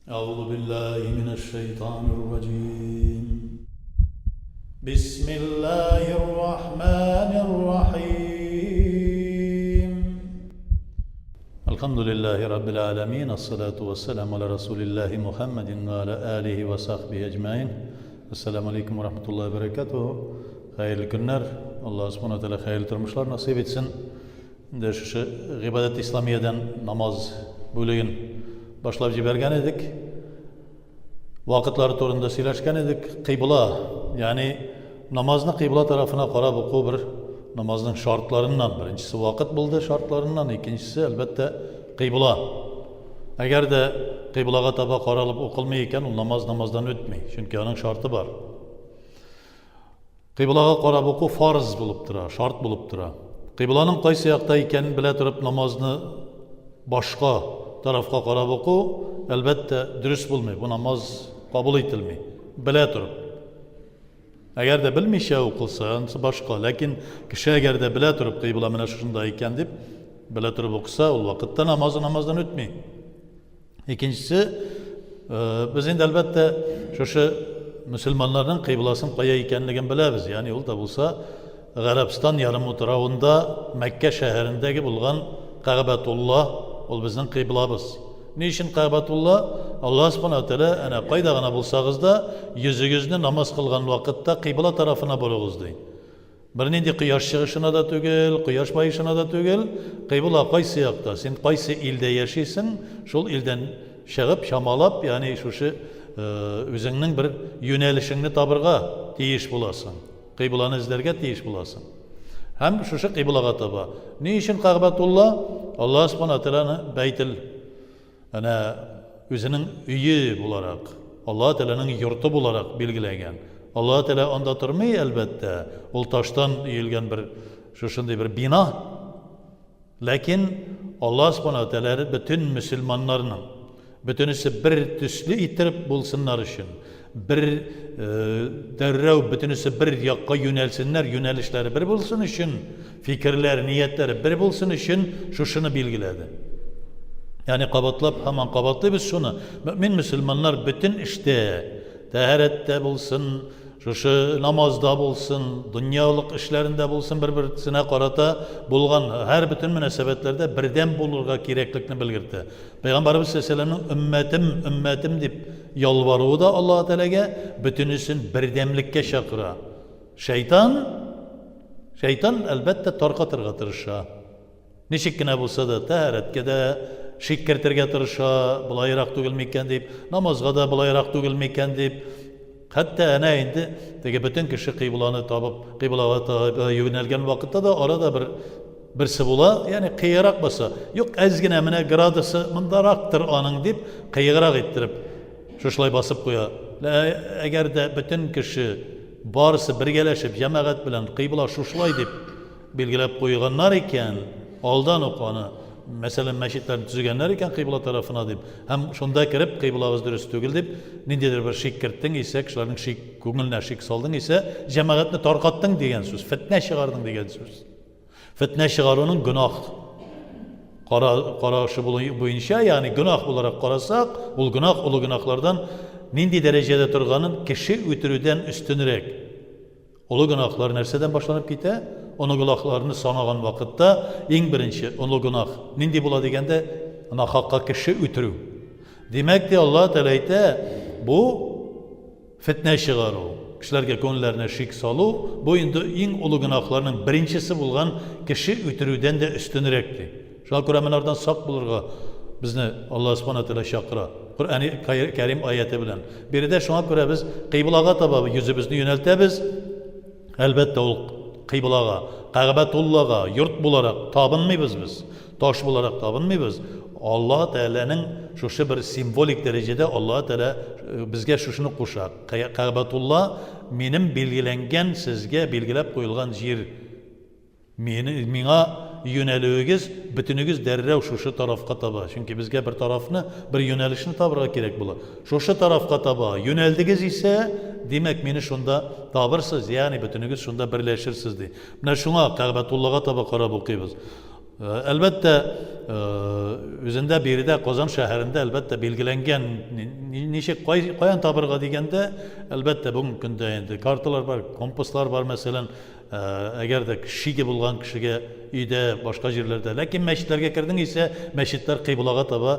أعوذ بالله من الشيطان الرجيم بسم الله الرحمن الرحيم الحمد لله رب العالمين الصلاة والسلام على رسول الله محمد وعلى آله وصحبه أجمعين السلام عليكم ورحمة الله وبركاته Хәерле көннәр, Аллаһ Субхана Тәгалә хәерле тормышлар насыйп итсен. Инде шушы гыйбадәт исламиядән намаз бүлеген башлап җибәргән идек. Вакытлары турында сөйләшкән идек. Кыйбла, ягъни намазны кыйбла тарафына карап уку бер намазның шартларыннан. Беренчесе вакыт булды шартларыннан, икенчесе, әлбәттә, кыйбла. Әгәр дә кыйблага таба каралып укылмый икән, ул намаз намаздан үтми, чөнки аның шарты бар. Кыйблага карап уку фарыз булып тора, шарт булып тора. Кыйбланың кайсы якта икәнен белә торып намазны башка тарафка карап уку, әлбәттә, дөрес булмый. Бу намаз кабул ителми. Белә торып. Әгәр дә белмичә укылса, анысы башка. Ләкин кеше әгәр дә белә торып кыйбла менә шушында икән дип, белә торып укыса, ул вакытта намазы намаздан үтми. Икенчесе, без инде әлбәттә шушы мөселманнарның кыйбласын кая икәнлеген беләбез. Ягъни ул да булса Гарәбстан ярымутравында Мәккә шәһәрендәге булган Кәгъбәтулла, ул безнең кыйблабыз. Ни өчен Кәгъбәтулла? Аллаһ Субхана Тәгалә әнә кайда гына булсагыз да, йөзегезне намаз кылган вакытта кыйбла тарафына борыгыз ди. Бернинди кояш чыгышына да түгел, кояш баешына да түгел. Кыйбла кайсы якта? Син кайсы илдә яшисең, шул илдән чыгып, чамалап, ягъни шушы үзеңнең бер юнәлешеңне табырга тиеш буласың. Кыйбланы эзләргә тиеш буласың. Һәм шушы кыйблага таба. Ни өчен Кәгъбәтулла? Аллаһ Субхана Тәгаләне Бәйтел Әнә үзенең өе буларак, Аллаһ Тәгаләнең йорты буларак билгеләгән. Аллаһ Тәгалә анда тормый, әлбәттә, ул таштан өелгән бер шушындый бер бина. Ләкин Аллаһ Субхана Тәгалә бөтен мөселманнарның бөтенесе бер төсле иттереп булсыннар өчен, бер дәррәү бөтенесе бер якка юнәлсеннәр, юнәлешләре бер булсын өчен, фикерләр, ниятләре бер булсын өчен шушыны билгеләде. Ягъни кабатлап, һаман кабатлыйбыз шуны. Мөэмин мөселманнар бөтен эштә, тәһарәттә булсын, шушы намазда булсын, дөньялык эшләрендә булсын, бер-берсенә карата булган һәр бөтен мөнәсәбәтләрдә бердәм булырга кирәклекне белгертә. Пәйгамбәребез саллаллаһу алейһи өммәтем, өммәтем дип ялваруы да Аллаһ Тәгаләгә бөтенесен бердәмлеккә чакыра. Шайтан, шайтан әлбәттә таркатырга тырыша. Ничек кенә булса да тәһарәткә дә шик кертергә тырыша, болайрак түгел микән дип, намазга да болайрак түгел микән дип. Хәтта әнә инде теге бөтен кеше кыйбланы табып, кыйблага таба юнәлгән вакытта да арада бер берсе була, ягъни кыеграк баса. Юк, әз генә менә градусы мондарактыр аның дип, кыеграк иттереп шушылай басып куя. Әгәр дә бөтен кеше барысы бергәләшеп җәмәгать белән кыйбла шушылай дип билгеләп куйганнар икән, алдан ук аны, мәсәлән, мәчетләрне төзегәннәр икән кыйбла тарафына дип, һәм шунда кереп кыйблабыз дөрес түгел дип, ниндидер бер шик керттең исә, кешеләрнең шик, күңеленә шик салдың исә, җәмәгатьне таркаттың дигән сүз, фетнә чыгардың дигән сүз. Фетнә чыгаруның гөнаһ кара, карашы буенча, ягъни гөнаһ буларак карасак, ул гөнаһ олы гөнаһлардан нинди дәрәҗәдә торганын кеше үтерүдән өстенрәк. Олы гөнаһлар нәрсәдән башланып китә? Олы гөнаһларны санаган вакытта иң беренче олы гөнаһ нинди була дигәндә, нахакка кеше үтерү. Димәк, ди Аллаһ Тәгалә әйтә, бу Фетнә чыгару, кешеләргә күңелләренә шик салу, бу инде иң олы гөнаһларның беренчесе булган кеше үтерүдән дә өстенрәк, ди. Шуңа күрә монардан сак булырга безне Аллаһ Субхана Тәгалә чакыра. Коръәни Кәрим аяте белән. Биредә шуңа күрә без кыйблага таба йөзебезне юнәлтәбез. Әлбәттә, ул кыйблага, Кәгъбәтуллага, йорт буларак табынмыйбыз без. Таш буларак табынмыйбыз. Аллаһ Тәгаләнең шушы бер символик дәрәҗәдә Аллаһ Тәгалә э, безгә шушыны куша. Кәгъбәтулла минем билгеләнгән сезгә билгеләп куелган җир. Мине, миңа юнәлүегез, бөтенегез дәррәү шушы тарафка таба. Чөнки безгә бер тарафны, бер юнәлешне табырга кирәк була. Шушы тарафка таба юнәлдегез исә, димәк, мине шунда табырсыз, ягъни бөтенегез шунда берләшерсез ди. Менә шуңа Кәгъбәтуллага таба карап укыйбыз. Әлбәттә, үзендә биредә Казан шәһәрендә әлбәттә билгеләнгән ничек каян табырга дигәндә, әлбәттә, бүгенге көндә инде карталар бар, компаслар бар, мәсәлән, әгәр дә шиге булган кешегә өйдә, башка җирләрдә. Ләкин мәчетләргә кердең исә, мәчетләр кыйблага таба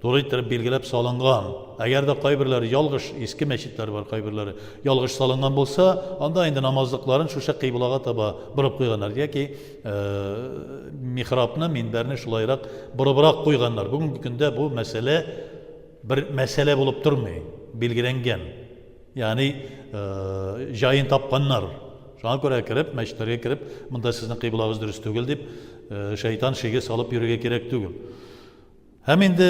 Туры иттереп билгеләп салынган. Әгәр дә кайберләре ялгыш, иске мәчетләр бар кайберләре, ялгыш салынган булса, анда инде намазлыкларын шушы кыйблага таба борып куйганнар яки михрабны, минбәрне шулайрак борыбрак куйганнар. Бүгенге көндә бу мәсьәлә бер мәсьәлә булып тормый, билгеләнгән. Ягъни җаен тапканнар. Шуңа күрә кереп, мәчетләргә кереп, монда сезнең кыйблагыз дөрес түгел дип, шайтан шиге салып йөрергә кирәк түгел. Һәм инде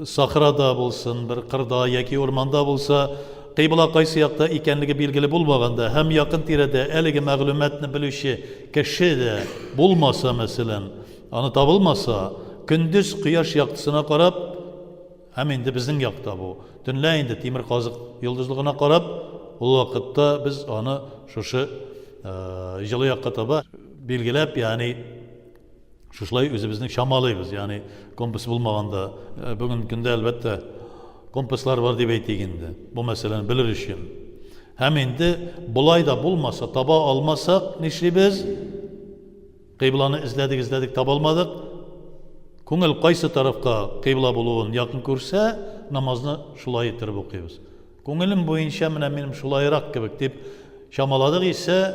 сахрада булсын, бер кырда яки урманда булса, кыйбла кайсы якта икәнлеге билгеле булмаганда һәм якын тирәдә әлеге мәгълүматны белүче кеше дә булмаса, мәсәлән, аны табылмаса, көндез кояш яктысына карап, һәм инде безнең якта бу, төнлә инде тимер казык йолдызлыгына карап, ул вакытта без аны шушы җылы якка таба билгеләп, ягъни Шушылай үзебезнең чамалыйбыз, ягъни компас булмаганда, э, бүгенге көндә әлбәттә компаслар бар дип әйтик инде, бу мәсьәләне белер өчен. Һәм инде болай да булмаса, таба алмасак, нишлибез? Кыйбланы эзләдек, эзләдек, таба алмадык. Күңел кайсы тарафка кыйбла булуын якын күрсә, намазны шулай иттереп укыйбыз. Күңелем буенча менә минем шулайрак кебек дип чамаладык исә,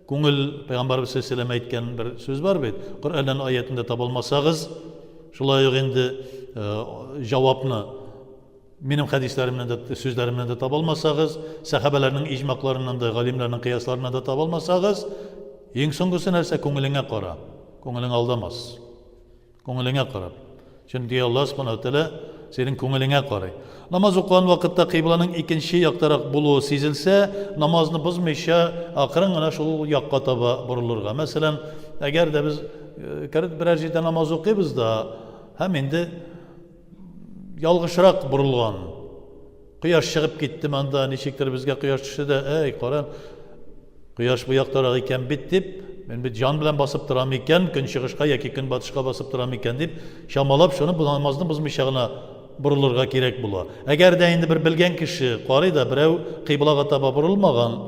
Күңел, Пәйгамбәребез саллаллаһу алейһи әйткән бер сүз бар бит, Коръәннән аятен дә таба алмасагыз, шулай ук инде җавапны минем хәдисләремнән дә, сүзләремнән дә таба алмасагыз, сәхабәләрнең иҗмакларыннан да, галимнәрнең кыясларыннан да таба алмасагыз, иң соңгысы нәрсә, күңелеңә кара. Күңелең алдамас. Күңелеңә карап. Чөнки Аллаһ Субханаһу ва Тәгалә синең күңелеңә карый. Намаз укыган вакытта кыйбланың икенче яктарак булуы сизелсә, намазны бозмыйча акрын гына шул якка таба борылырга. Мәсәлән, әгәр дә без э, кереп берәр җирдә намаз укыйбыз да, һәм инде ялгышрак борылган. Кояш чыгып китте монда, ничектер безгә кояш төште дә, әй, кара, кояш бу яктарак икән бит дип, мин бит җан белән басып торам икән, көнчыгышка яки көнбатышка басып торам икән дип, чамалап шуны бу намазны бозмыйча гына борылырга кирәк була. Әгәр дә инде бер белгән кеше карый да, берәү кыйблага таба борылмаган,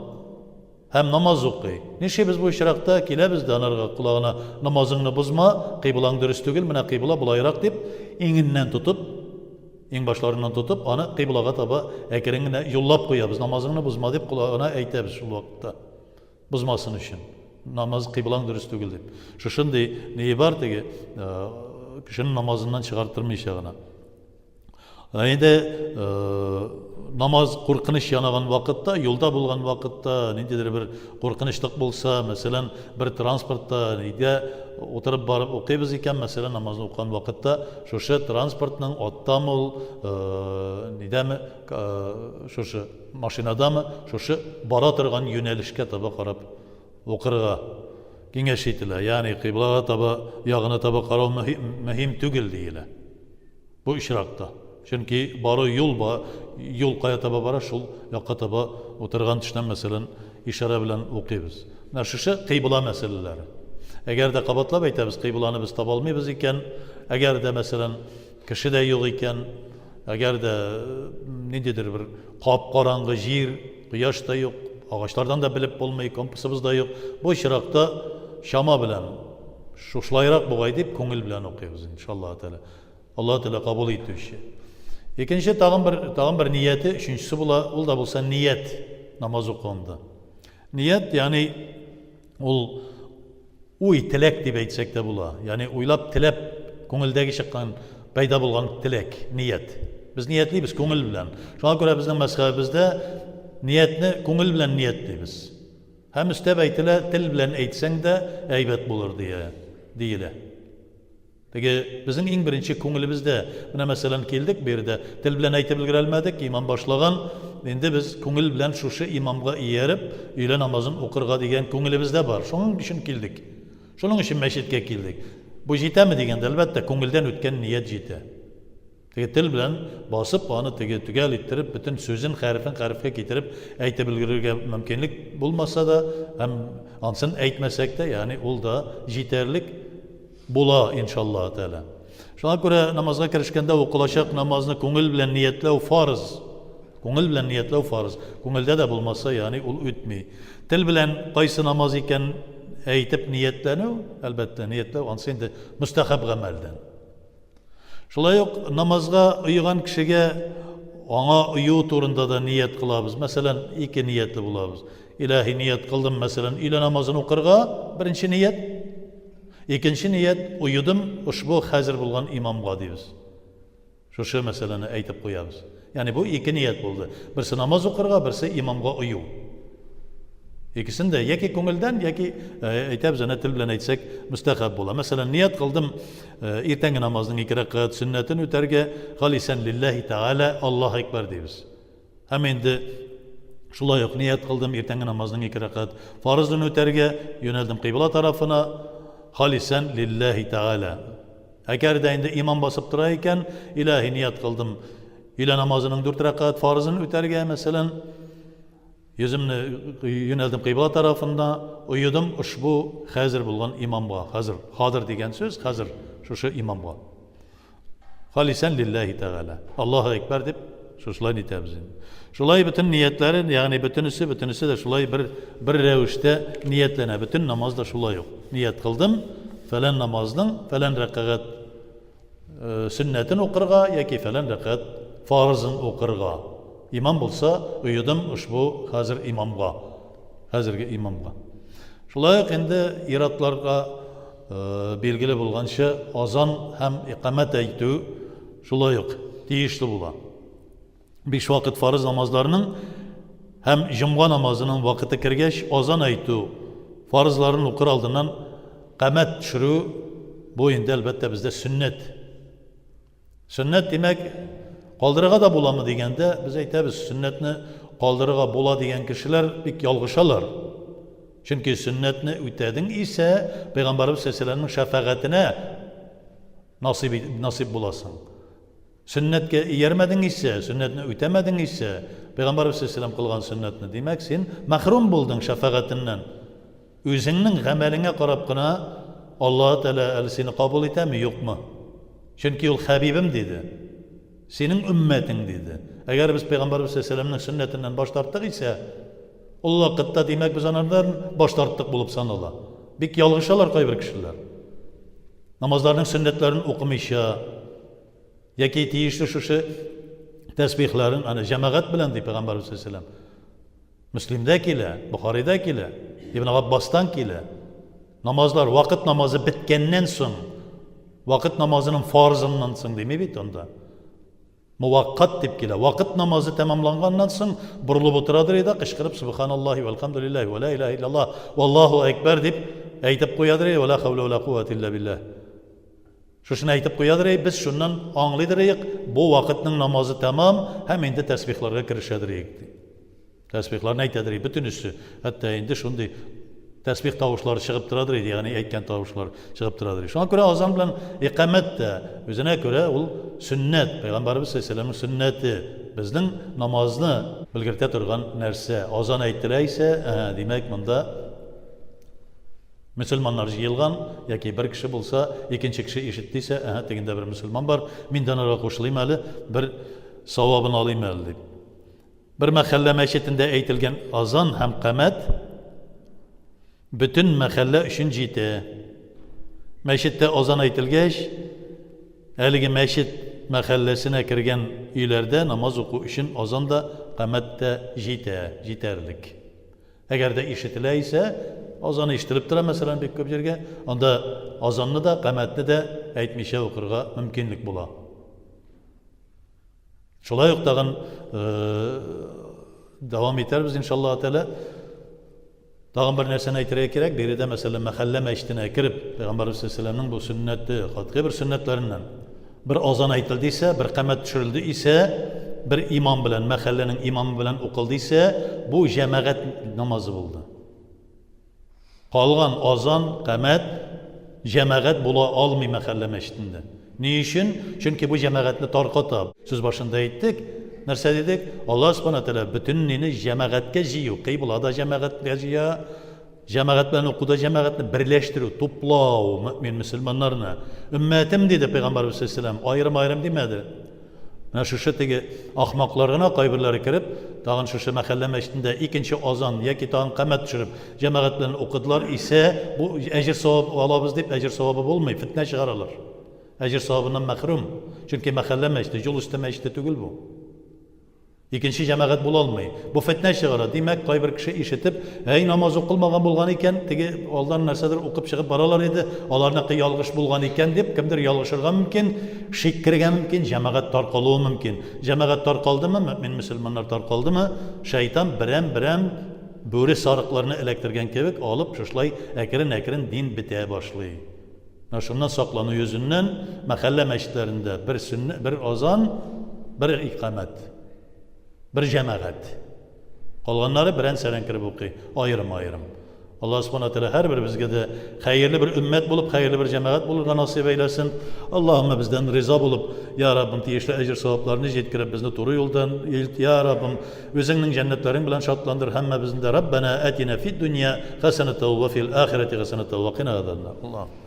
Һәм намаз укый. Нишлибез бу очракта? Киләбез дә анарга колагына намазыңны бозма, кыйблаң дөрес түгел, менә кыйбла болайрак дип, иңеннән тотып, иңбашларыннан тотып, аны кыйблага таба әкрен генә юллап куябыз. Намазыңны бозма дип колагына әйтәбез шул вакытта. Бозмасын өчен. Намаз кыйблаң дөрес түгел дип. Шушындый ние бар теге, кешенең намазыннан чыгарттырмыйча гына. Ә инде намаз куркыныч янаган вакытта, юлда булган вакытта, ниндидер бер куркынычлык булса, мәсәлән, бер транспортта өйдә утырып барып укыйбыз икән, мәсәлән, намазны укыган вакытта шушы транспортның аттамы ул, нидәме, шушы машинадамы, шушы бара торган юнәлешкә таба карап укырга киңәш ителә. Ягъни кыйблага таба, ягына таба карау мөһим түгел диелә. Бу очракта. Чөнки бары юл ба, юл кая таба бара, шул якка таба утырган төштән, мәсәлән, ишарә белән укыйбыз. Менә шушы кыйбла мәсьәләләре. Әгәр дә кабатлап әйтәбез, кыйбланы без таба алмыйбыз икән, әгәр дә, мәсәлән, кеше дә юк икән, әгәр дә ниндидер бер кап-караңгы җир, кояш та юк, агачлардан да белеп булмый, компасыбыз да юк, бу очракта чама белән шушылайрак бугай дип күңел белән укыйбыз, иншаллаһ тәгалә. Аллаһ Тәгалә кабул итүче. Икенче тагын бер тагын бер нияте, өченчесе була, ул да булса ният намаз укуында. Ният, ягъни ул уй, теләк дип әйтсәк тә була. Ягъни уйлап, теләп, күңелдәге чыккан, пәйда булган теләк, ният. Без ниятлибез күңел белән. Шуңа күрә безнең мәзхәбебездә ниятне күңел белән ниятлибез. Һәм өстәп әйтелә, тел белән әйтсәң дә әйбәт булыр дия, диелә. Теге безнең иң беренче күңелебездә, менә мәсәлән, килдек биредә, тел белән әйтеп өлгерә алмадык, имам башлаган, инде без күңел белән шушы имамга ияреп, өйлә намазын укырга дигән күңелебездә бар. Шуның өчен килдек. Шуның өчен мәчеткә килдек. Бу җитәме дигәндә, әлбәттә, күңелдән үткән ният җитә. Теге тел белән басып, аны теге төгәл иттереп, бөтен сүзен хәрефен хәрефкә китереп әйтеп өлгерергә мөмкинлек булмаса да, һәм ансын әйтмәсәк тә, ягъни ул да җитәрлек була, иншаллаһ тәгалә. Шуңа күрә намазга керешкәндә укылачак намазны күңел белән ниятләү фарыз. Күңел белән ниятләү фарыз. Күңелдә дә булмаса, ягъни ул үтми. Тел белән кайсы намаз икән әйтеп ниятләнү, әлбәттә, ниятләү ансы инде мөстәхәб гамәлдән. Шулай ук намазга оеган кешегә аңа ою турында да ният кылабыз. Мәсәлән, ике ниятле булабыз. Илаһи ният кылдым, мәсәлән, өйлә намазын укырга, беренче ният. Икенче ният, оедым ошбу хәзер булган имамга дибез. Шушы мәсьәләне әйтеп куябыз. Ягъни бу ике ният булды. Берсе намаз укырга, берсе имамга ою. Икесен дә яки күңелдән, яки әйтәбез, әнә тел белән әйтсәк, мөстәхәб була. Мәсәлән, ният кылдым иртәнге намазның ике рәкәгать сөннәтен үтәргә, халисан лиллаһи тәгалә, Аллаһ әкбәр дибез. Һәм инде шулай ук ният кылдым иртәнге намазның ике рәкәгать фарызын үтәргә, юнәлдем кыйбла тарафына, халисан лиллаһи тәгалә. Әгәр дә инде имам басып тора икән, илаһи ният кылдым өйлә намазының дүрт рәкәгать фарызын үтәргә, мәсәлән, Йөземне юнәлдем кыйбла тарафына, оедым ошбу хәзер булган имамга. Хәзер, хадыр дигән сүз, хәзер шушы имамга. Халисән лилләһи тәгалә. Аллаһу әкбәр дип шушылай нитәбез инде. Шулай бөтен ниятләре, ягъни бөтенесе, бөтенесе дә шулай бер бер рәвештә ниятләнә. Бөтен намаз да шулай ук. Ният кылдым, фәлән намазның фәлән рәкәгать Сөннәтен укырга яки фәлән рәкәгать фарызын укырга. Имам булса, оедым ошбу хәзер имамга. Хәзерге имамга. Шулай ук инде ир-атларга билгеле булганча азан һәм икамәт әйтү шулай ук тиешле була. Биш вакыт фарыз намазларының һәм җомга намазының вакыты кергәч, азан әйтү, фарызларын укыр алдыннан камәт төшерү, бу инде, әлбәттә, бездә сөннәт. Сөннәт, димәк, калдырырга да буламы дигәндә, без әйтәбез, сөннәтне калдырырга була дигән кешеләр бик ялгышалар. Чөнки сөннәтне үтәдең исә, Пәйгамбәребез саллаллаһу алейһи вәсәлләмнең шәфәгатенә насыйп, насыйп буласың. Сөннәткә иярмәдең исә, сөннәтне үтәмәдең исә, Пәйгамбәребез саллаллаһу кылган сөннәтне, димәк, син мәхрүм булдың шәфәгатеннән. Үзеңнең гамәлеңә карап кына Аллаһы Тәгалә әле сине кабул итәме, юкмы? Чөнки ул хәбибем диде. Синең өммәтең диде. Әгәр без Пәйгамбәребез саллаллаһу алейһи сөннәтеннән баш тарттык исә, ул вакытта, димәк, без анардан баш тарттык булып санала. Бик ялгышалар кайбер кешеләр. Намазларның сөннәтләрен укымыйча, Яки тиешле шушы тәсбихләрен аны җәмәгать белән ди пәйгамбәрбез саллаллаһу алейһи Мөслимдә килә, Бохарида килә, Ибн Габбастан килә. Намазлар вакыт намазы беткәннән соң, вакыт намазының фарзыннан соң дими бит анда. Муваккат дип килә. Вакыт намазы тәмамланганнан соң борылып утырадыр иде, кычкырып субханаллаһи вәлхамдулиллаһи ва ла илаһа иллаллаһ валлаһу әкбәр дип әйтеп куядыр иде, ва ла хәүлә ва ла куввата илля биллаһ. Шушыны әйтеп куядыр идек, без шуннан аңлыйдыр идек, бу вакытның намазы тәмам һәм инде тәсбихларга керешәдер идек, ди. Тәсбихларны әйтәдер идек, бөтенесе. Хәтта инде шундый тәсбих тавышлары чыгып торадыр иде, ягъни әйткән тавышлар чыгып торадыр иде. Шуңа күрә азан белән икамәт тә үзенә күрә ул сөннәт, Пәйгамбәребез саллаллаһу алейһи вәсәлләмнең сөннәте. Безнең намазны белгертә торган нәрсә. Азан әйтелә исә, димәк, монда Мөселманнар җыелган, яки бер кеше булса, икенче кеше ишетте исә, әһә, тегендә бер мөселман бар, мин дә анарга кушылыйм әле, бер савабын алыйм әле, дип. Бер мәхәллә мәчетендә әйтелгән азан һәм камәт бөтен мәхәллә өчен җитә. Мәчеттә азан әйтелгәч, әлеге мәчет мәхәлләсенә кергән өйләрдә намаз уку өчен азан да, камәт тә җитә, җитәрлек. Әгәр дә ишетелә исә, азан ишетелеп тора, мәсәлән, бик күп җиргә, анда азанны да, камәтне дә әйтмичә укырга мөмкинлек була. Шулай ук тагын дәвам итәрбез, иншаллаһ тәгалә. Тагын бер нәрсәне әйтергә кирәк, биредә, мәсәлән, мәхәллә мәчетенә кереп, Пәйгамбәрбез саллаллаһу алейһи вәсәлләмнең бу сөннәте, катгый бер сөннәтләреннән Бер азан әйтелде исә, бер камәт төшерелде исә, бер имам белән, мәхәлләнең имамы белән укылды исә, бу җәмәгать намазы булды. Калган азан, камәт җәмәгать була алмый мәхәллә мәчетендә. Ни өчен? Чөнки бу җәмәгатьне тарката. Сүз башында әйттек, нәрсә дидек? Аллаһ Субхана Тәгалә бөтен нине җәмәгатькә җыю, кыйбла да җәмәгатькә җыя, җәмәгать белән укуда җәмәгатьне берләштерү, туплау мөэмин мөселманнарны. Өммәтем диде Пәйгамбәрбез саллаллаһу алейһи аерым-аерым димәде. Менә шушы теге ахмаклар гына кайберләре кереп, тагын шушы мәхәллә мәчетендә икенче азан яки тагын камәт төшереп, җәмәгать белән укыдылар исә, бу әҗер савап алабыз дип, әҗер савабы булмый, фетнә чыгаралар. Әҗер савабыннан мәхрүм. Чөнки мәхәллә мәчете, юл өсте мәчете түгел бу. Икенче җәмәгать була алмый. Бу фетнә чыгара. Димәк, кайбер кеше ишетеп, әй, намаз укылмаган булган икән, теге алдан нәрсәдер укып чыгып баралар иде, аларныкы ялгыш булган икән дип, кемдер ялгышырга мөмкин, шик керергә мөмкин, җәмәгать таркалуы мөмкин. Җәмәгать таркалдымы, мөэмин мөселманнар таркалдымы, шайтан берәм-берәм бүре сарыкларны эләктергән кебек алып, шушылай әкрен-әкрен дин бетә башлый. Менә шуннан саклану йөзеннән мәхәллә мәчетләрендә бер сөннә, бер азан, бер икамәт, бер җәмәгать. Калганнары берән-сәрән кереп укый, аерым-аерым. Аллаһ Субхана Тәгалә һәрберебезгә дә хәерле бер өммәт булып, хәерле бер җәмәгать булырга насыйп әйләсен. Аллаһумма бездән риза булып, я Раббым, тиешле әҗер-савапларны җиткереп, безне туры юлдан илт, я Раббым, үзеңнең җәннәтләрең белән шатландыр һәммәбезне дә. Раббана атина фид дөнья хәсәнәтә ва фил ахирәти хәсәнәтә ва кина газабаннар. Аллаһу.